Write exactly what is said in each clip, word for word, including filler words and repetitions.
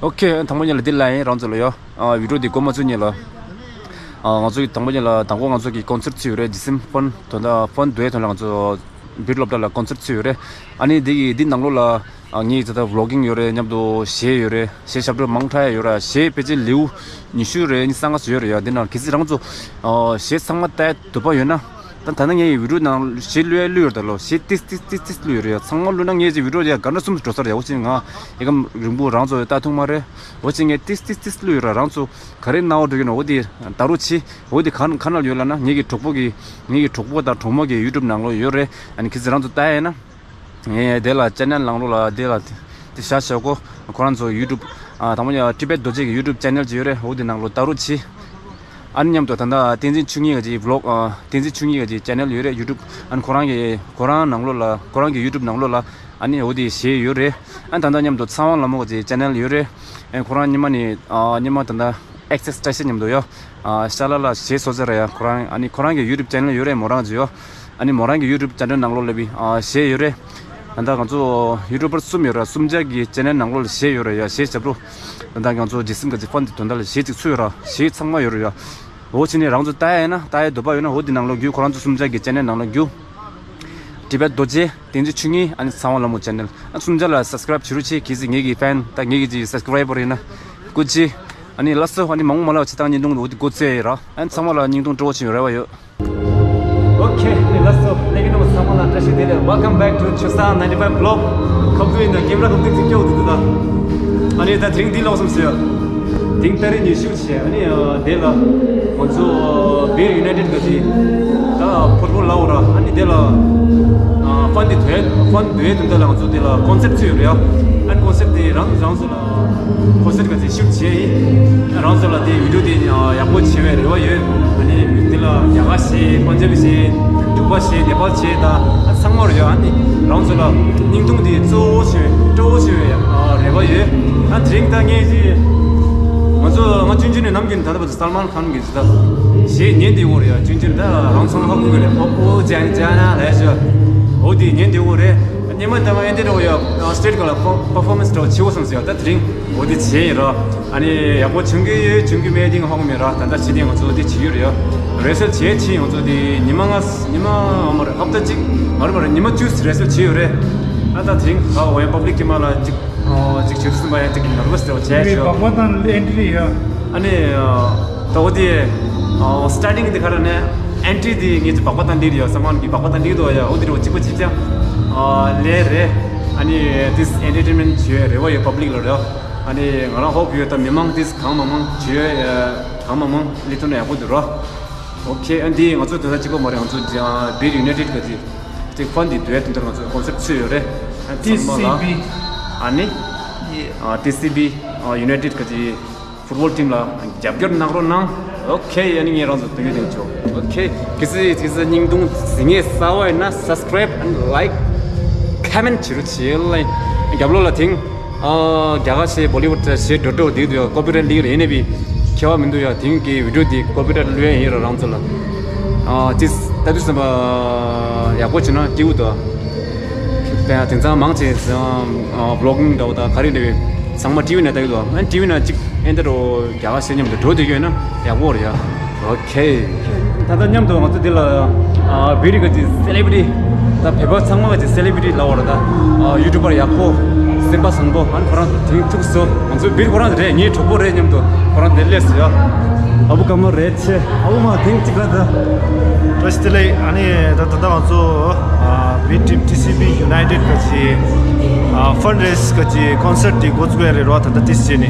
ཨོ་ཁེ། དང་པོ་ཉིད་ལ་འདི་ལ་ཡིན། རང་ཚོ་ལ་ཡོད། ཨ་བི་ཌི་ཡོ་འདི་འགོ་མ་ཚུགས་སྔོན་ལ། ཨ་ང་ཚོ་གི་དང་པོ་ཉིད་ལ་དང་པོ་ང་ཚོ་གི་ཀོན་སར་ཚུགས་ཡོད་རེད། ཇི་སིམ་ཕོན་དོན་དག་ཕོན་དུའི་དོན་ལ་ང་ཚོ་བི་ཌི་ཡོ་སློབ་གྲྭ་ལ་ཀོན་སར་ཚུགས་ཡོད་རེད། ཨ་ནི་འདི་གི་འདི་ནང་ལོགས་ལ་ཨ་ངའི་ད་ལྟ་བི་ལོག་གིང་ཡོད་རེད། མཉམ་དུ་གཞས་ཡོད་རེད། གཞས་ཞབས་བྲོ་མང་དྲགས་ཡོད་རེད། གཞས་ཕལ་ཆེར་ལེའུ་ཉི་ཤུ་རེད། ཉི་ཤུ་རྩ་ལྔ་ཙམ་ཡོད་རེད་ཡ། འདི་ནང་གལ་སྲིད་རང་ཚོ་ཨ་གཞས་ཚང་མ་ལྟ་འདོད་པ་ཡོད་ན། ད་ད་ནི་ངའི་བི་ཌི་ཡོ་ནང་གཞས་བླུགས་ཡ་བླུགས་ཡོད་རེད། ད་ལོ་གཞས་ཏིས་ཏིས་ཏིས་ཏིས་བླུགས་ཡོད་རེད་ཡ། ཚང་མ་བླུགས་ན་ངས་ཅིག་བི་ཌི་ཡོ་ཡ་ག་འདྲ་གསུམ་འགྲོ་ས་རེད་ཡ། འོ་ཅིག་ང་ཡི་གམ་རིང་པོ་རང་ཚོ་ལྟ་ཐུབ་མ་རེད། འོ་ཅིག་ངས་ཏིས་ཏིས་ཏིས་བླུགས་ཡོད་རེད། རང་ཚོ་ག་རེ་སྣང་བ་འགྲོ་གི་ན་འོ་དེ་ལྟ་རོགས་གྱིས། འོ་དེ་ག་ག་ན་ཡོད་ལབ་ན་ངེད་ཀྱི་གྲོགས་པོ་གི་ངེད་ཀྱི་གྲོགས་པོ་དང་གྲོགས་མོ་གི་ཡུ་ཊུབ་ནང་ལོགས་ཡོད་རེད། ཨ་ནི་གལ་སྲིད་རང་ཚོ་ལྟ་ཡ་ཡིན་ན། ངས་དེ་ལ་ཅེ་ནལ་ནང་ལོགས་ལ་དེ་ལ་དེ་བཞག་བཞག་གོ། ཁོ་རང་ཚོ་ཡུ་ཊུབ་ཨ་དང་པོ་ཡ་ཊི་བེཊ་རྡོ་རྗེ་གི་ཡུ་ཊུབ་ཅེ་ནལ་ཅིག་ཡོད་རེད། འོ་དེ་ནང་ལོགས་ལྟ་རོགས་གྱིས། ཨ་ནི་མཉམ་དུ་ད་ལྟ་བསྟན་འཛིན་ཆོས་ཉིད་གི་ཅིག་བི་ལོག་ཨ་བསྟན་འཛིན་ཆོས་ཉིད་གི་ཅིག་ཅེ་ནལ་ཡོད་རེད། ཡུ་ཊུབ་ཨ་ནི་ཁོ་རང་གི་ཁོ་རང་ནང་ལོགས་ལ་ཁོ་རང་གི་ཡུ་ཊུབ་ནང་ལོགས་ལ་ཨ་ནི་འོ་དེ་གཞས་ཡོད་རེད། ཨ་ནི་ད་ལྟ་མཉམ་དུ་ཚེ་དབང་ལྷ་མོ་གི་ཅིག་ཅེ་ནལ་ཡོད་རེད། ཨ་ཁོ་རང་ཉི་མ་ནི་ཨ་ཉི་མ་ད་ལྟ་ཨེག་སེ་སི་བཀྲ་ཤིས་མཉམ་དུ་ཡོད། ཨ་ཤ་ལ་ལ་གཞས་བཟོ་ཟེར་ར་ཡ། ཁོ་རང་ཨ་ནི་ཁོ་རང་གི་ཡུ་ཊུབ་ཅེ་ནལ་ཡོད་རེད། མོ་རང་ཅིག་ཡོད། ཨ་ནི་མོ་རང་གི་ཡུ་ཊུབ་ཅེ་ནལ་ནང་ལོགས་ལ་བི་ཨ་གཞས་ཡོད་རེད། ད་ལྟ་ང་ཚོ་ཡུ་ཊུབ་པར་གསུམ་ཡོད་ར། གསུམ་ཆ་གི་ཅེ་ནལ་ནང་ལོགས་ལ་གཞས་ཡོད་ར་ཡ། གཞས་ཞབས་བྲོ་ད་ལྟ་ང་ཚོ་ཇི་སིམ་གི་ཅིག་ཕོན་དེ་དོན་དག་ལ་གཞས་ཅིག་ཚུད་ཡོད་ར། གཞས་ཚང་མ་ཡོད་ར་ཡ། འོ་ཅི་ནས་རང་ཚོ་ལྟ་ཡ་ཡིན་ན་ལྟ་ཡ་འདོད་པ་ཡོད་ན་འོ་དེ་ནང་ལོགས་རྒྱུགས། ཁོ་རང་ཚོ་གསུམ་ཆ་གི་ཅེ་ནལ་ནང་ལོགས་རྒྱུགས། ཊི་བེཊ་རྡོ་རྗེ། བསྟན་འཛིན་ཆོས་ཉིད། ཨ་ནི་ཚེ་དབང་ལྷ་མོ་ཅེ་ནལ། ཨ་གསུམ་ཆ་ལ་སབ་སི་ཀ་རའིབ་བྱེད་རོགས་བྱེད། གལ་སྲིད་ངེད་ཀྱི་ཕེན་ད་ངེད་ཀྱི་ཅིག་སབ་སི་ཀ་རའི་བར་ཡིན་ན་སྐུ་མཁྱེན། ཨ་ནི་ལགས་སོ། ཨ་ནི་མང་པོ་མ་ལབ་བྱེད་སྟངས་བརྙན་ཐུང་འོ་དེ་འགོ་བཙུགས་ཡ་ཡིན་ར། ཨ་ནི་ཚང་མ་ལ་བརྙན་ཐུང་སྤྲོ་བོ་བྱེད་ཡོང་རེ་བ་ཡོད། ཨོ་ཁེ། ཨ་ནི་ལགས་སོ། ལས་ཀྱི་རྣམ་པ་ཚང་མ་ལ་བཀྲ་ཤིས་བདེ་ལེགས། Welcome back to Chosang ninety-five vlog. ཁབ་ཏུ་ཡིན་ད་ཀེམ་ར་ཁབ་ཏུ་ཅིག་སྐྱོག་འདུག་ད། ཨ་ནི་ད་དེ་རིང་འདི་ལོག་སོང་ཟེར་ཡ། དེང་ཏ་རིག་ཉི་ཤུ་བྱས། ཨ་ནི་ཨ་དེ་ལ་ང་ཚོ་ཨ་བིར་ཡུ་ནའི་ཊེཌ་ག་ཅིག་ད་ཕུཊ་བོལ་ལའོ་ར། ཨ་ནི་དེ་ལ་ཨ་ཕན་དེ་དོན་ཕན་དོན་དོན་དག་ལ་ང་ཚོ་དེ་ལ་ཀོན་སར་ཊི་ཚུད་ཡོད་རེད་ཡ། ཨ་ནི་ཀོན་སར་ཊི་དེ་རང་རང་ཚོ་ལ་ཀོན་སར་ཊི་ག་ཚོད་ཤུཊ་བྱས་ཡིན། རང་ཚོ་ལ་དེ་བི་ཌི་ཡོ་དེ་ཡག་པོ་བྱེད་པའི་རེ་བ་ཡོད། ཨ་ནི་དེ་ལ་རྒྱ་གར་གཞས། པན་ཇ་བི་གཞས། འབྲུག་པ་གཞས། ནེ་པཱལ་གཞས་དང་ཚང་མ་རེད་ཡ། ཨ་ནི་རང་ཚོ་ལ་བརྙན་ཐུང་དེ་གཙོ་བོ་བྱེད་པའི་སྤྲོ་བོ་བྱེད་པའི་རེ་བ་ཡོད། ཨ་དེ་རིང་ད་ངས་ཅི་ང་ཚོ་ང་ཆུང་ཆུང་ནས་ནམ་རྒྱུན་ད་ལྟ་བར་དུ་སལ་མཱན་ཁཱན་གྱི་ད་གཞས་ཉན་བསྡད་ཡོད་རེད་ཡ། ཆུང་ཆུང་ད་རང་ཚང་ཧ་གོ་གི་རེད། ཨོ་ཨོ་ཇན་ཇན་ན་ལས་ཤོ་འོ་དེ་ཉན་བསྡད་ཡོད་རེད། སྔོན་མ་ད་མ་ཨེ་འདྲ་འདྲ་བོ་ཡ་སི་ཊེ་ཇི་སྒང་ལ་པར་ཕོར་མན་སི་འདྲ་བོ་བྱེད་དགོས་བསམ་སོང་ཡ། ད་དེ་རིང་འོ་དེ་བྱས་ཡིན་ར། ཨ་ནི་ཡག་པོ་བྱུང་གི་ཡོད་བྱུང་གི་མེད་དེ་ཧ་གོ་མེད་ར། ད་ལྟ་ཕྱི་དེ་ང་ཚོ་དེ་བྱེད་ཀྱི་ཡོད་རེད་ཡ། རི་ཧར་སལ་བྱས་ཕྱིན་ང་ཚོ་དེ་ཉི་མ་ལྔ་ཉི་མ་མ་རེད། ཧབ་ཏ་གཅིག་མ་རེད་མ་རེད། ཉི་མ་བཅུ་རི་ཧར་སལ་བྱས་ཡོད་རེད། ཨ་ད་དེ་རིང་ཨ་འོ་ཡ་པབ་ལིག་གི་མ་ལ་གཅིག་ཨོ་གཅིག་བྱེད་དུས་ཙམ་པ་ཡང་གཅིག་ནར་བ་སི་འདྲ་བོ་བྱས་ཤོག་སྦག་སྦག་དང་ཨེན་ཊི་རི་ཡ། ཨ་ནི་ཨ་ད་འོ་དེ་ཨ་སི་ཊར་ཊིང་དེ་ག་རེ་ནས་ཨེན་ཊི་རི་དེ་ངེད་ཚོ་སྦག་སྦག་དང་འདི་རེད་ཡ། སལ་མཱན་གྱི་སྦག་སྦག་དང་འདི་འདུག་ཡ། འོ་དེ་འདྲ་བོ་གཅིག་པ་གཅིག་རྐྱང་ཨ་ལས་རེད། ཨ་ནི་དེ་ཨེན་ཊར་ཊེན་མེན་བྱེད་རེ་བ་ཡོད་པབ་ལིག་ལ་རེད། ཨ་ནི་ང་རང་ཧོབ་ཡོད། ད་མི་མང་དེ་གང་མང་མང་བྱེད་ཡ་གང་མང་མང་སླེབས་ཐུབ་ན་ཡག་པོ་འདུག་ར། ཨོ་ཁེ། ཨ་འདི་ང་ཚོ་དེ་ཚོ་གཅིག་པོ་མ་རེད། ང་ཚོ་ཨ་བིར་ཡུ་ནའི་ཊེཌ་ག་ཅིག་ཅིག་ཕན་དེ་དུས་དེ་འདིར་ང་ཚོ་ཀོན་སར་ཊི་ཚུད་ཡོད་རེད། ཨ་ཚང་མ་ལ་ཨ་ནི་ཨ་ཊི་སི་བི་ཨ་ཡུ་ནའི་ཊེཌ་ག་ཅིག་ཕུཊ་བོལ་ཊིམ་ལ་རྒྱབ་སྐྱོར་གནང་རོགས་གནང་། ཨོ་ཁེ། ཨ་ནི་ངས་རང་ཚོ་སྟོན་གྱི་དེ་ཆོག་ཨོ་ཁེ། གལ་སྲིད་དེ་ཚོ་བརྙན་ཐུང་གཟིགས་མཁན་གསར་པ་ཡིན་ན་སབ་སི་ཀ་རའིབ་ཨེན་ཌི་ལའིཀ་ཁོ་མེན་ཊི་བྱེད་རོགས་བྱེད། ལ་རྒྱབ་ལོགས་ལ་དེང་ཨ་རྒྱ་གར་གཞས་བོ་ལི་ཝུཌ་གཞས་འགྲོ་འགྲོ་དེ་འདུག་ཡ། ཀོ་པི་རའིཊ་སླེབས་ཀྱི་རེད། ཡིན་ནའི་བི་ཁྱད་པར་མི་འདུག་ཡ། དེང་གི་བི་ཌི་ཡོ་དེ་ཀོ་པི་རའིཊ་བླུགས་ཡ་ཡིན་ར། རང་ཚོ་ལ་ཨ་ཅིག་ལྟ་དུས་ཙམ་པ་ཡག་པོ་བྱས་ན་སྐྱིད་པོ་འདུག་དེང་སང་མང་ཆེ་ཨ་བི་ལོག་གིང་འདྲ་བོ་དང་ག་རེ་འདྲ་བའི་ཚང་མ་ཊི་བི་ནས་ལྟ་གི་འདུག་ཨ་ཊི་བི་ནང་གཅིག་ཨེ་འདྲ་རོ་རྒྱ་གར་གཞས་མཉམ་དུ་འགྲོ་བསྡད་ཀྱི་ཡོད་ན་ཡག་པོ་རེད་ཡ། ཨོ་ཁེ། ད་ལྟ་མཉམ་དུ་ང་ཚོ་འདི་ལ་ཨ་བི་རི་ག་ཅིག་སེ་ལི་བི་རི་ཊི། ད་བོད་པ་ཚང་མ་ག་ཅིག་སེ་ལི་བི་རི་ཊི་ལབ་པ་རེད། ད་ཨ་ཡུ་ཊུ་བར་ཡག་པོ་སེམས་པ་བཟང་པོ། ཨ་ནི་ཁོ་རང་དེང་ཐུག་སོང་། ང་ཚོ་བི་རི་ཁོ་རང་རེད། ངའི་གྲོགས་པོ་རེད། མཉམ་དུ་ཁོ་རང་འདིར་སླེབས་སོང་ཡ། ཨ་བུ་ཀརྨ་རེད་ཆེ། ཨ་བུ་མ་དེང་གཅིག་ལ་ད། བཀྲ་ཤིས་བདེ་ལེགས། ཨ་ནི་ད་ད་ལྟ་ང་ཚོ་ཨ་བི་ཊིམ་ཊི་སི་བི་ཡུ་ནའི་ཊེཌ་ག་ཅིག་ཨ་ཕན་རེ་སི་ག་ཅིག་ཀོན་སར་ཊི་དེ་འགོ་བཙུགས་ཡ་རེད་རོ། ད་ལྟ་ཏིས་བྱས་ནས།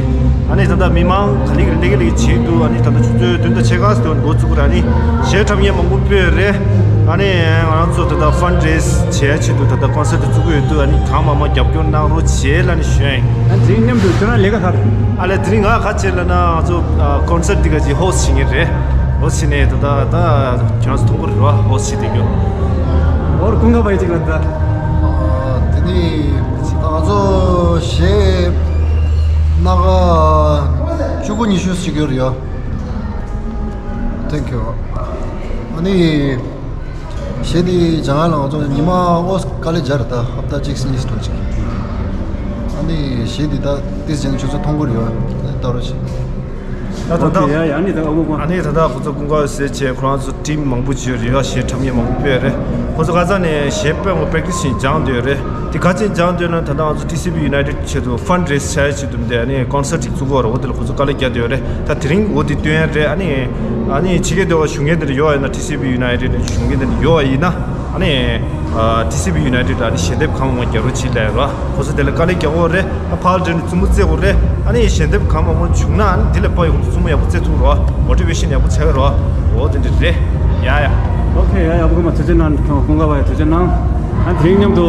ཨ་ནི་ད་ལྟ་མི་མང་ག་ལེ་ག་ལེ་ག་ལེ་ག་བྱེད་འདུག་ཨ་ནི་ད་ལྟ་ཆུ་ཚོད་བདུན་དང་ཕྱེད་ཀ་ཙམ་འགོ་བཙུགས་ར། ཨ་ནི་གཞས་འཁྲབ་མཁན་མང་པོ་ཕེབས་རེད། ཨ་ནི་ང་རང་ཚོ་ད་ལྟ་ཕན་རེ་སི་བྱེད་ཡ་ཆེད་དུ་ད་ལྟ་ཀོན་སར་ཊི་བཙུགས་ཀྱི་ཡོད་འདུག་ཨ་ནི་གང་མང་མང་རྒྱབ་སྐྱོར་གནང་རོགས་བྱེད་ལབ་ནས་ཞུ་ཡ་ཡིན། ཨ་དེ་མཉམ་དུ་ཁྱོད་རང་ལས་ཀ་ག་རེ། ཨ་ལས་དེ་རིང་ང་ག་བྱེད་ལབ་ན་ང་ཚོ་ཨ་ཀོན་སར་ཊི་འདི་ག་ཅིག་ཧོ་སི་ཊི་བྱེད་མཁན་རེད། ཧོ་སི་ཊི་བྱས་ནས་ད་ལྟ་ད་ཁྱོད་རང་ཚོ་མཐོང་གི་རེད་བ། ཧོ་སི་ཊི་བྱེད་བསྡད་རྒྱུ། ཨོ་ར་ཀུན་དགའ་བ་ཡི་གཅིག་ལ་ད། ཨ་དེ་ནི་ང་ཚོ་གཞས་སྣ་ཁ་བཅུ་དགུ་ཉི་ཤུ་ཞིག་ཡོད་རེད་ཡ། Thank you། ཨ་ནི་གཞས་འདི་སྦྱང་ཡ་ལ་ང་ཚོ་ཉི་མ་ཨོ་དཀའ་ལས་རྒྱག་རེད། ད་ཧབ་ཏ་གཅིག་གཉིས་འགྲོ་གཅིག་ནི་གཞས་འདི་ད་ཏིས་ཅན་ཁྱོད་ཚོ་མཐོང་གི་རེད་བ། ད་རོ་ཞིག་ད་ད་ད། ཨོ་ཁེ། ཡ་ཡ། ཨ་ནི་ད་ཨོ་གོ་གོ། ཨ་ནི་ད་ད་ཁོ་ཚོ་ཀུན་དགའ་ཟེར་བྱས་ཁོ་རང་ཚོ་ཊིམ་མང་པོ་ཅིག་ཡོད་རེད་ཡ། གཞས་འཁྲབ་མཁན་མང་པོ་སྤོས་རེད། ཁོ་ཚོ་ཁ་སང་ནས་གཞས་སྤོས་ངོ་པེག་ཊིས་ཞིག་སྦྱངས་བསྡད་ཡོད་རེད། དེ་ག་ཅིག་སྦྱངས་བསྡད་ན་ད་ད་ང་ཚོ་ཊི་སི་བི་ཡུ་ནའི་ཊེཌ་ཆེད་དུ་ཕན་རེ་སི་བྱ་ཡ་ཆེད་དུ་འདི་ཨ་ནི་ཀོན་སར་ཊི་ཅིག་བཙུགས་ཀྱི་ཡོད་རེད། འོ་དེ་ལ་ཁོ་ཚོ་དཀའ་ལས་རྒྱག་བསྡད་ཡོད་རེད། ད་དེ་རིང་འོ་དེ་སྟོན་ཡ་རེད། ཨ་ནི་ཨ་ནི་ཕྱི་རྒྱལ་སྡོད་པ་བཞུགས་མཁན་དེ་འདྲ་ཡོད་པ་ཡིན་ན། ཊི་སི་བི་ཡུ་ནའི་ཊེཌ་བཞུགས་མཁན་དེ་འདྲ་ཡོད་པ་ཡིན་ན། ཨ་ནི་ཨ་ཊི་སི་བི་ཡུ་ནའི་ཊེཌ་ལ་ཨ་ནི་ཞལ་འདེབས་གང་མང་རྒྱག་རོགས་བྱེད་ལབ་ཡོད་ར། ཁོ་ཚོ་དེ་ལ་དཀའ་ལས་རྒྱག་དགོས་རེད། ཨ་ཕར་འགྲོ་ནས་རྩུབ་མོ་རྩེ་དགོས་རེད། ཨ་ནི་ཞལ་འདེབས་གང་མང་མང་བྱུང་ན་ཨ་ནི་དེ་ལས་ཕར་ཡོང་དུས་རྩུབ་མོ་ཡག་པོ་རྩེ་ཐུབ་ར། མོ་ཊི་ཝེ་ཤན་ཡག་པོ་ཆགས་ཀྱི་ར། འོ་དེ་འདྲ་རེད། ཡ་ཡ། ཨོ་ཁེ། ཡ་ཡ། ཨ་བུ་གོ་མ་ཐུགས་རྗེ་གནང་། ཀུན་དགའ་བ་ཡ་ཐུགས་རྗེ་གནང་། ཨ་དེ་རིང་མཉམ་དུ་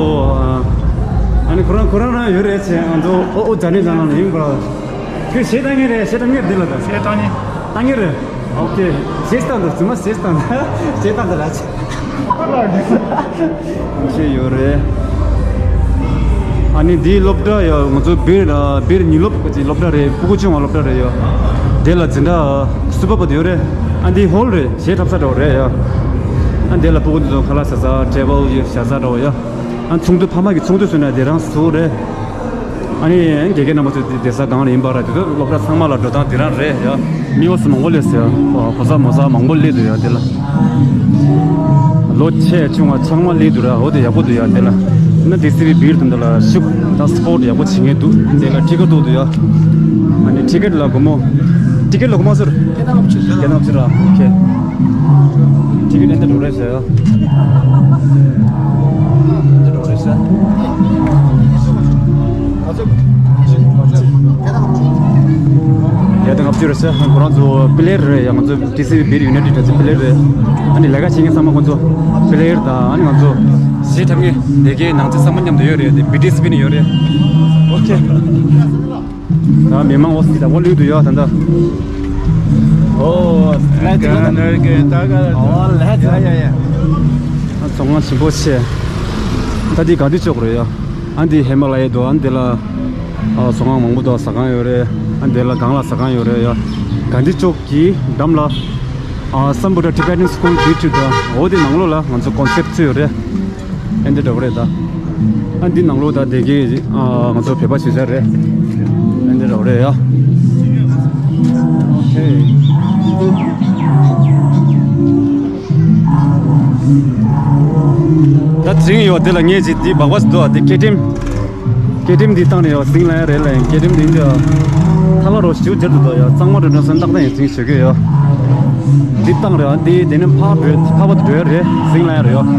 ཨ་ནི་ཁོ་རང་ཁོ་རང་རང་ཡོད་རེད་ཅེས་ང་ཚོ། ཨོ་ཨོ་ཛ་ནི་ཛ་ནང་ལ་ཡིན་པ། ཁྱོད་གཞས་བཏང་མཁན་རེད། གཞས་བཏང་མཁན་འདི་ལ་ད། གཞས་བཏང་མཁན། བཏང་མཁན་རེད། ཨོ་ཁེ། གཞས་བཏང་འདུག་རྫུན་མ་གཞས་བཏང་འདུག་གཞས་བཏང་འདུག་ལ་ཅི། གཞས་ཡོད་རེད། ཨ་ནི་འདིའི་སློབ་གྲྭ་ཡ་ང་ཚོ་སྦིར་སྦིར་ཉིན་སློབ་ཀྱི་སློབ་གྲྭ་རེད། སྤུ་གུ་ཆུང་བ་སློབ་གྲྭ་རེད་ཡ། དེ་ལ་འཛིན་གྲྭ་གསུམ་པ་བར་དུ་ཡོད་རེད། ཨ་འདི་ཧོལ་རེད། གཞས་འཁྲབ་ས་འདྲ་བོ་རེད་ཡ། ཨ་འདི་ལ་སྤུ་གུ་འདི་ཚོ་ཁ་ལག་ཟ་ས་ཊེ་བལ་ཡོད་བཞག་ས་འདྲ་བོ་ཡ། ཨ་ཚོགས་འདུ་ཕ་མ་གི་ཚོགས་འདུ་སོང་ན་དེ་རང་བཟོ་རེད། ཨ་ནི་དགེ་རྒན་རྣམ་པ་ཚོ་དེ་བསྡད་ས་སྒང་ལ་ཡིན་པ་ར། དེ་ཚོ་སློབ་གྲྭ་ཚང་མ་ལ་འགྲོ་སྟངས་དེ་རང་རེད་ཡ། མི་བ་སུ་མང་པོ་སླེབས་ཟེར་ཡ། ཕོ་གསར་མོ་གསར་མང་པོ་སླེབས་འདུག་ཡ་དེ་ལ། ལོ་ཆེ་ཆུང་བ་ཚང་མ་སླེབས་འདུག་ར། འོ་དེ་ཡག་པོ་འདུག་ཡ་དེ་ལ། ན་ཊི་སི་བི་སྦིར་དུ་འདི་ལ་ཤུགས་དང་སི་པོ་ཊི་ཡག་པོ་བྱེད་མཁན་འདུག་དེ་ལ་ཊི་ཀེ་ཊི་བཏོག་འདུག་ཡ། ཨ་ནི་ཊི་ཀེ་ཊི་ལ་སྒོར་མོ། ཊི་ཀེ་ཊི་ལ་སྒོར་མོ་ཟུར། སྐད་གཏོང་ཕྱིར། སྐད་གཏོང་ཕྱིར་ར། ཨོ་ཁེ། ཊི་ཀེ་ཊི་ཨེ་འདྲ་འགྲོ་རེད་ཟེར་ཡ། ཡ་ད་ལྔ་བཅུ་རེད་ཟེར། ཁོ་རང་ཚོ་པི་ལེ་ཡར་རེད་ཡ། ང་ཚོ་ཊི་སི་བི་སྦིར་ཡུ་ནའི་ཊེཌ་ད་ཚོ་པི་ལེ་ཡར་རེད། ཨ་ནི་ལས་ཀ་བྱེད་མཁན་ཚང་མ་ཁོ་ཚོ་པི་ལེ་ཡར་དང་། ཨ་ནི་ང་ཚོ་གཞས་འཁྲབ་མཁན་དེ་གའི་ནང་ཚན་ཚང་མ་མཉམ་དུ་ཡོད་རེད། དེ་བི་ཊི་ཨེ་སི་པི་ནས་ཡོད་རེད། ཨོ་ཁེ། ད་མི་མང་འོ་སི་ད་འོ་ལུས་འདུག་ཡ་ད་ད། ཨོ་ལེ་ཛི་གོ། ཨོ་ལེ་ཛི་གོ། ཡ་ཡ་ཡ། ཨ་ཚོང་ཁང་ཆེན་པོ་ཆེ། ད་འདི་ག་འདི་ཅོག་རེད་ཡ། ཨ་འདི་ཧི་མ་ལ་ཡའི་འདུག་ཨ་འདི་ལ་ཨ་ཚོང་ཁང་མང་པོ་འདུག་ཟ་ཁང་ཡོད་རེད། ཨ་འདི་ལ་སྒང་ལ་ཟ་ཁང་ཡོད་རེད་ཡ། ག་འདི་ཅོག་གི་འགྲམ་ལ་ཨ་སམ་བྷོ་ཊ་ཊི་བེ་ཊན་སི་ཀུལ་བི་ཊི་ཡོད་ད། འོ་དེ་ནང་ལོགས་ལ་ང་ཚོ་ཀོན་སར་ཊི་བཙུགས་ཡོད་རེད། ཨ་འདི་འདྲ་བོ་རེད་ད། ཨ་འདི་ནང་ལོགས་ད་དེ་གའི་ཨ་ང་ཚོ་བོད་པ་ཞེ་ཆགས་རེད། ཨ་འདི་འདྲ་བོ་རེད་ཡ། ཧེ། ད་དེ་རིང་ཡོད་དེ་ལ་ངས་ཅིག་འདི་སྦག་སྦག་ཞིག་འདུག་དེ་སྐེ་དྲིམ། སྐེ་དྲིམ་འདི་བཏང་ནས་ཡོད་ཟིང་ལ་ཡ་རེད་ལ། ཡང་སྐེ་དྲིམ་འདི་འདི་ཐ་ལ་རོ་ཞུ་འཇར་དུ་འདུག་ཡ། གཙང་མ་འགྲོ་འགྲོ་སོན་ཏག་ཏག་ཡིན་ཟིང་ཞུ་གི་ཡོད། འདི་བཏང་རེད། འདི་དེ་ནས་ཕ་བྲོས་ཕ་བ་དུ་བྲོས་རེད། ཟིང་ལ་ཡ་རེད་ཡོད།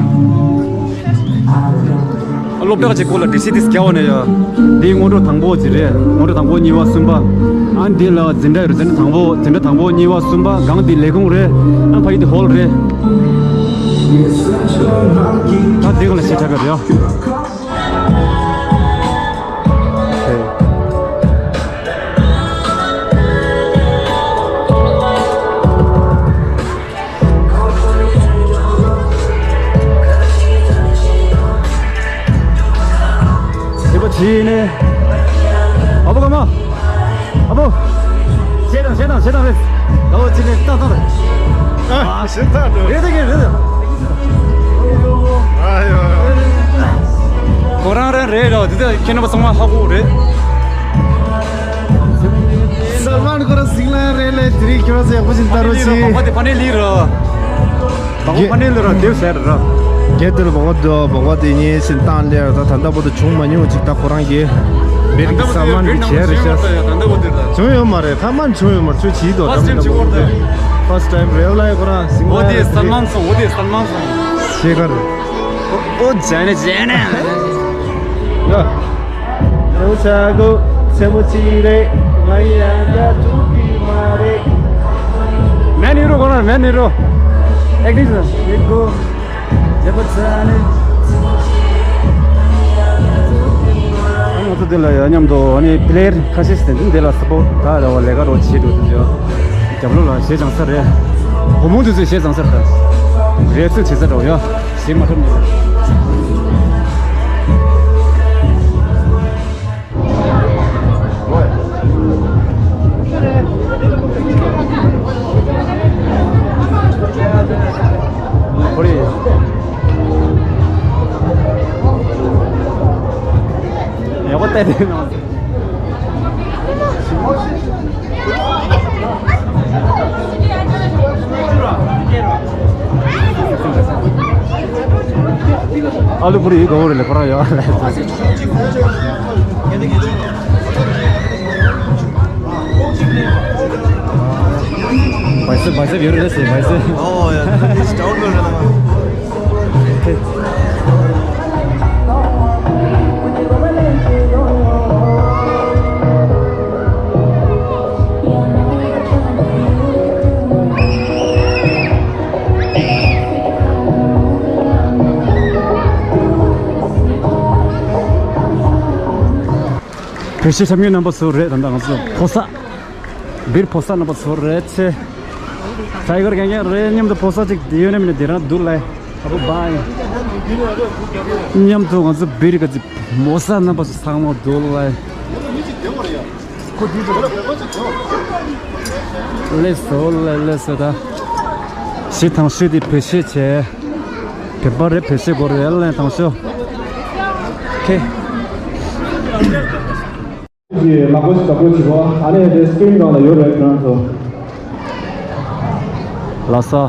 སློབ་གྲྭ་གཅིག་པོ་ལ་སྒྲིག་གཞི་འདི་རྒྱག་པ་ནས་ཡ། འདི་སྔོན་འགྲོ་དང་པོ་གཅིག་རེད། སྔོན་འགྲོ་དང་པོ་གཉིས་པ་གསུམ་པ། ཨ་འདི་ལ་འཛིན་གྲྭ་རེད། འཛིན་གྲྭ་དང་པོ་འཛིན་གྲྭ་དང་པོ་གཉིས་པ་གསུམ་པ། སྒང་འདི་ལས་ཁུངས་རེད། ཨ་ཕ་ཡི་འདི་ཧོལ་རེད། ད་འདི་ག་ལ་ཤེས་ཁྲ་ག་རེད་ཡ། བྱས་པ་བྱས་ནས། ཨ་བོ་ཀ་མ། ཨ་བོ། བྱས་དང་བྱས་དང་བྱས་དང་རེད། ཨ་བོ་བྱས་ནས་ཏག་ཏག་རེད། ཨ་ཞེ་ཐག་འགྲོ། རེད་དེ་གས་རེད། ཨ་ཡོ། ཁོ་རང་རང་རེད་ར། དེ་ཚོ་ཁྱེད་རྣམ་པ་ཚང་མ་ཧ་གོ་རེད། སལ་མཱན་ཁོ་རང་ཟིང་ལ་རེད་ལས། དེ་རིང་ཁྱོད་རང་ཚོ་ཡག་པོ་ཞིག་ལྟ་རོགས་གྱིས། བོང་བ་དེ་ཕ་ནས་ལི་ར། བོང་བ་ཕ་ནས་ལི་ར་དེབ་ཟེར་ར། རྒྱལ་དེར་བོང་བ་འདུག་བོང་བ་དེ་ཉིད་སེམས་བཏང་ལེར་ད་ད་ལྟ་བར་དུ་བྱུང་མ་མྱོང་ཅིག་ད་ཁོ་རང་གིས་བེར་གྱི་སལ་མཱན་གྱི་བྱས་རེད་ཤག་བྱུང་ཡོད་མ་རེད། ཁ་མ་བྱུང་ཡོད་མ་རེད། ཚོད་བྱིས་དོ། ཕར་སི་ཊེམ་བྱེད་དགོས་རེད། ཕར་སི་ཊེམ་རེད་ལ་ཡ། ཁོ་རང་ཟིང་ལ་ཡ། འོ་དེ་སལ་མཱན་སོང་། འོ་དེ་སལ་མཱན་སོང་། ཤེས་ག་རེད། ཨོ་ཇ་ནེ་ཇ་ནེ། ཡ། རེད་ཆ་གོ་ཆེན་མོ་ཅི་རེད། ང་ཡང་ཡ་ཐུག་གི་མ་རེད། མེན་ཧི་རོ་ཁོ་རང་མེན་ཧི་རོ། ཨེག་ཊིང་ཟེར་ཡེ་གོ། ང་ཚོ་འདི་ལ་ཡ་མཉམ་དུ་ཨ་ནི་པི་ལེ་ཡར་ཁ་ཤས་ཤིག་འདི་ལ་སི་པོ་ཊི་ད་ར་བ་ལས་ཀ་རོ་བྱེད་འགྲོ་དུས་ཡ། རྒྱབ་ལོགས་ལ་གཞས་སྦྱང་ས་རེད། བུ་མོ་དེ་ཚོས་གཞས་སྦྱང་ས་རེད། རེ་ཧར་སལ་བྱེད་ས་འདྲ་བོ་ཡ། གཞས་མ་འཁྲབ་ནས། ཡག་པོ་བལྟས་ཏེ་ཡིན་ནོ། ཨ་ལུ་པུ་རི་ག་བོ་རེད་ལེ་ཁོ་རང་ཡོད་ལེ། བའི་སེབ་བའི་སེབ་ཡོད་རེད་ཟེར་བའི་སེབ། ཨོ་ཡ། བོད་གཞས་འཁྲབ་མཁན་རྣམ་པ་ཚོ་རེད། ད་ལྟ་ང་ཚོ་ཕོ་གསར། སྦིར་ཕོ་གསར་རྣམ་པ་ཚོ་རེད་ཚེ། ཊའི་གར་རྒན་རྒན་རེད། མཉམ་དུ་ཕོ་གསར་ཅིག་དེ་ཡོད་ནམ་མེད་ན་དེ་རང་འདུག་ལེ། ཨ་ཕོ་བྷའི། མཉམ་དུ་ང་ཚོ་སྦིར་ག་ཚི་མོ་གསར་རྣམ་པ་ཚོ་ཚང་མ་འདུག་ལེ། ལེགས་སོ་ལེ། ལེགས་སོ། ད་གཞས་དང་ཤོས་དེ་བོད་གཞས་བྱས། བོད་པ་རེད། བོད་གཞས་གོ་རེད། ཨེ་ལེན་དང་ཤོ། ཁེ། ཀྱི་ལག་པ་ཞིག་བརྡབ་སྐྱོར་བྱེད་རོགས། ཨ་ནི་དེ་སི་ཀི་རིན་སྒང་ལ་ཡོད་རེད་ཁྱེད་རང་ཚོ། ལགས་སོ།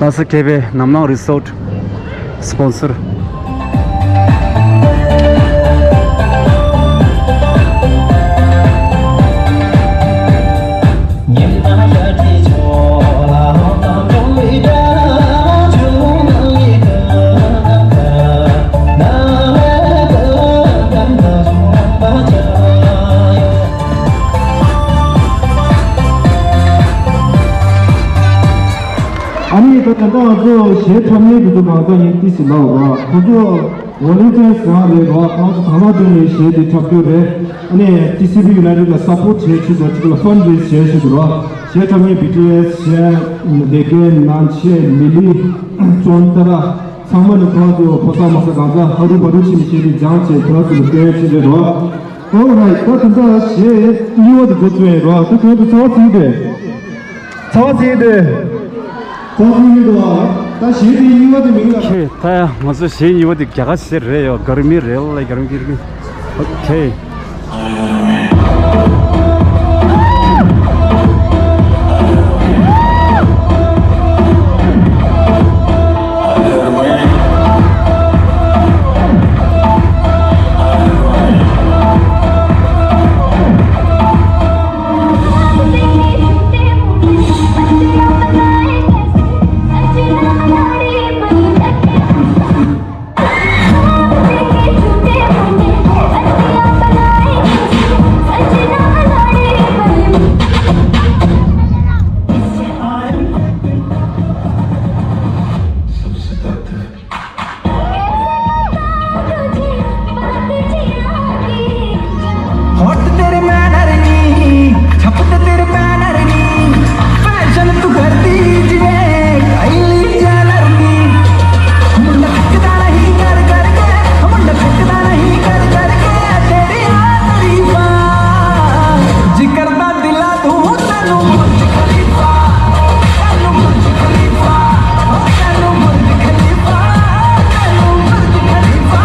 ལགས་སོ། ཁེ་བེ་ནམ་ལངས་རི་སོར་སི་པོན་སར། ཨ་ནི་ད་ད་ལྟ་ང་ཚོ་གཞས་འཁྲབ་མཁན་དེ་ཚོ་གང་ག་ཡིན་ཏི་སི་ལབ་རོགས། ཁོ་ཚོ་ཝོ་ལན་ཊི་ཡར་སི་རང་རེད་རོགས། ཁོ་ཚོ་གང་ལ་བསྟུན་ནས་གཞས་དེ་འཁྲབ་རྒྱུ་རེད། ཨ་ནི་ཊི་སི་བི་ཡུ་ནའི་ཊེཌ་ལ་སབ་པོར་ཊི་བྱེད་ཆེད་དུ་གཅིག་ལ་ཕན་རེ་ཛི་བྱེད་ཆེད་དུ་རོགས། གཞས་འཁྲབ་མཁན་བི་ཊི་ཨེསི་གཞས་ལེ་གན་ནང་ཆེ་མི་ལི་ཅོན་ཏ་ར་ཚང་མ་ནི་ཁོ་རང་ཚོ་ཕོ་གསར་མོ་གསར་གང་ག་ཧ་རུ་བ་རུ་ཕྱིན་གཞས་དེ་སྦྱངས་བྱས་ཁོ་རང་ཚོ་ལ་སྟོན་ཆེད་རེད་རོགས། ཨོ་རའིཊ། ད་དེ་འདྲ་གཞས་གཉིས་པ་དེ་འགོ་བཙུགས་ཡིན་རོགས། ད་ཁྱོད་ཚོ་ཚ་བ་ཚིག་དེ། ཚ་བ་ཚིག་དེ། ཚ་བ་ཚིག་དེ། ད་གཞས་དེ་གཉིས་པ་དེ་མིང་ལ། ཁེ་ད་ཡ་ང་ཚོ་གཞས་གཉིས་པ་དེ་རྒྱ་གར་གཞས་རེད་ཡོ། གར་མི་རེད་ལ། གར་མི་གར་མི། ཨོ་ཁེ། हॉट तेरे मैनर नी, छपत तेरे बैनर नी, फैशन तू करदी जिवें काइली जेनर नी। मुंडा थकदा नहीं कर कर के, मुंडा थकदा नहीं कर कर के, तेरी आ तारीफा। जिकर दा दिला तू तैनू बुर्ज खलीफा, तैनू बुर्ज खलीफा, तैनू बुर्ज खलीफा, तैनू बुर्ज खलीफा,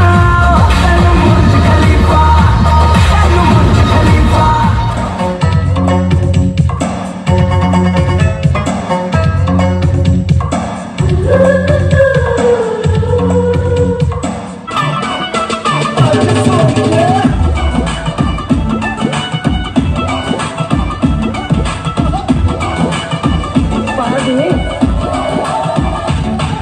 तैनू बुर्ज खलीफा, तैनू बुर्ज खलीफा।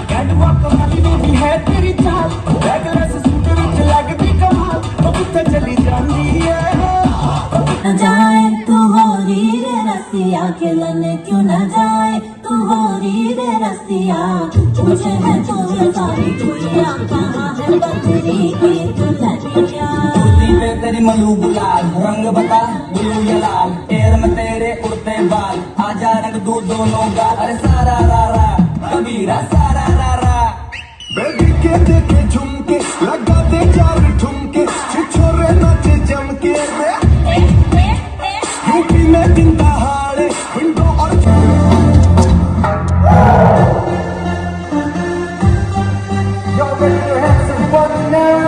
कैटवॉक वाली बेबी है तेरी चाल, बैकलेस सूट विच लगदी कमाल, ओ कित्थे चली जांदी है। ना जाए तू होरी रे रसिया, खिलने क्यों ना जाए। तू होरी रे रसिया, मुझे है तू सारी दुनिया, कहाँ है बदरी की दुल्हनिया। कुर्ती पे तेरी मलू गुलाल, रंग बता ब्लू या लाल, पैर में तेरे उड़ते बाल, आजा रंग दू दोनों गाल। अरे सारा रा रा, कबीरा सारा रा रा। बेबी के देखे झुमके, लगा दे चार ठुमके, छोरे नाचे जम के। यूपी में दिन दहाड़े, विंडो और Y'all ready to have some fun tonight?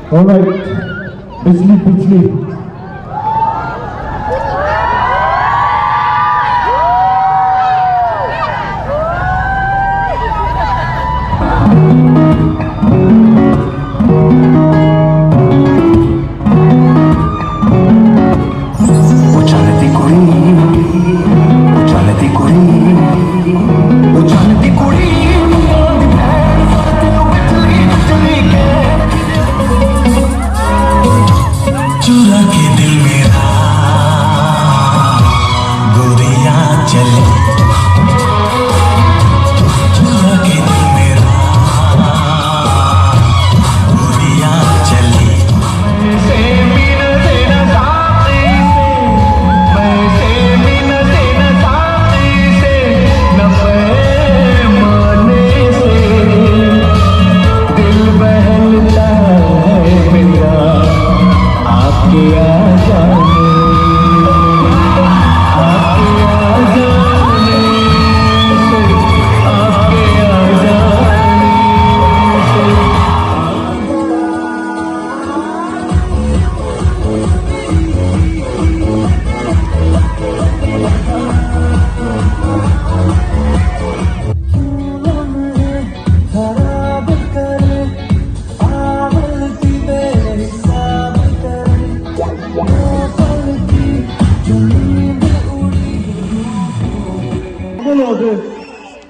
All right. Bijli, bijli. चुरा के दिल मेरा गोरियां चली, चुरा के दिल मेरा गोरियां चली।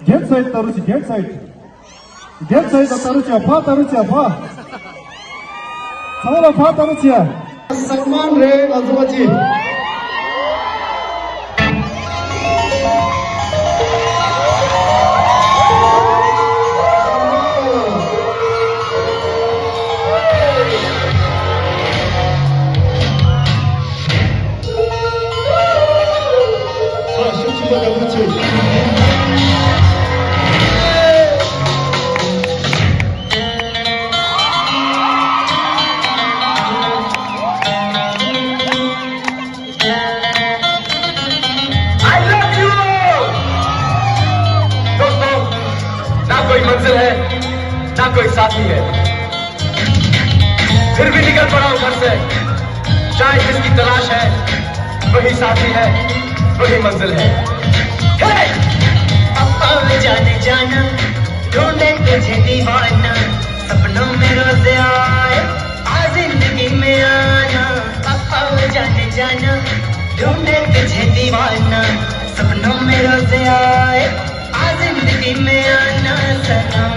རྒྱལ་ཚོའི་ལྟ་རུ་ཆེ། རྒྱལ་ཚོའི། རྒྱལ་ཚོའི་ལྟ་རུ་ཆེ། ཕ་ལྟ་རུ་ཆེ། ཕ། ཚང་མ་ལ་ཕ་ལྟ་རུ་ཆེ། སར་མན་རེད། ང་ཚོ་བ་ཅི། I love you all। दोस्तों, ना कोई मंजिल है, ना कोई साथी है, फिर भी निकल पड़ा हूँ घर से। शायद जिसकी तलाश है, वही साथी है, वही मंजिल है। हे! पापा वे जाने जाना, ढूंढे तुझे दीवाना, सपनों में रोज आए, आ जिंदगी में आना। पापा वे जाने जाना, ढूंढे तुझे दीवाना, सपनों में रोज आए, आ जिंदगी में आना सनम।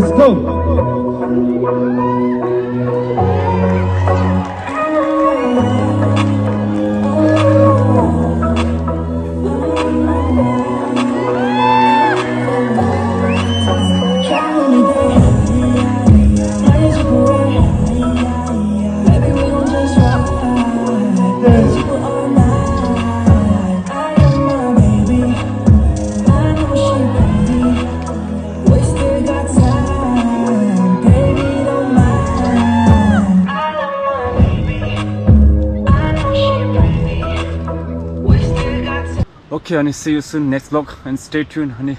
Let's go. Okay, ཨ་ནི་see you soon next vlog and stay tuned. ཨ་ནི་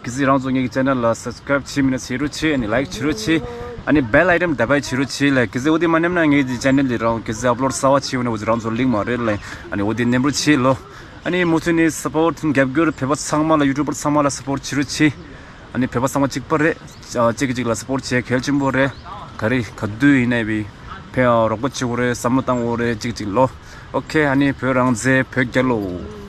གལ་སྲིད་རང་ཚོ་ངེད་ཀྱི་channel ལ་subscribe བྱས་མེད་ན་བྱེད་རོགས་བྱེད། ཨ་ནི་like བྱེད་རོགས་བྱེད། ཨ་ནི་bell item དེ་བ་བྱེད་རོགས་བྱེད་ལ། གལ་སྲིད་འོ་དེ་མ་ནེམ་ན་ངེད་ཀྱི་channel ལ་རང་གལ་སྲིད་upload གསར་བ་བྱས་ཡོད་ན་འོ་དེ་རང་ཚོ་link མ་རེད་ལ། ཨ་ནི་འོ་དེ་ནེམ་རོགས་བྱེད་ལོ། ཨ་ནི་མུ་མཐུད་ནས་support རྒྱབ་སྐྱོར་བོད་པ་ཚང་མ་ལ་YouTuber ཚང་མ་ལ་support བྱེད་རོགས་བྱེད། ཨ་ནི་བོད་པ་ཚང་མ་གཅིག་པ་རེད། གཅིག་གིས་གཅིག་ལ་support བྱེད་གལ་ཆེན་པོ་རེད། ག་རེ་ག་དུས་ཡིན་ནའི་བི་ཕན་རོགས་པ་བྱེད་དགོས་རེད། བསམ་བློ་བཏང་དགོས་རེད། གཅིག་གཅིག་ལོ། Okay, ཨ་ནི་བོད་རང་བཙན་བོད་རྒྱལ་ལོ།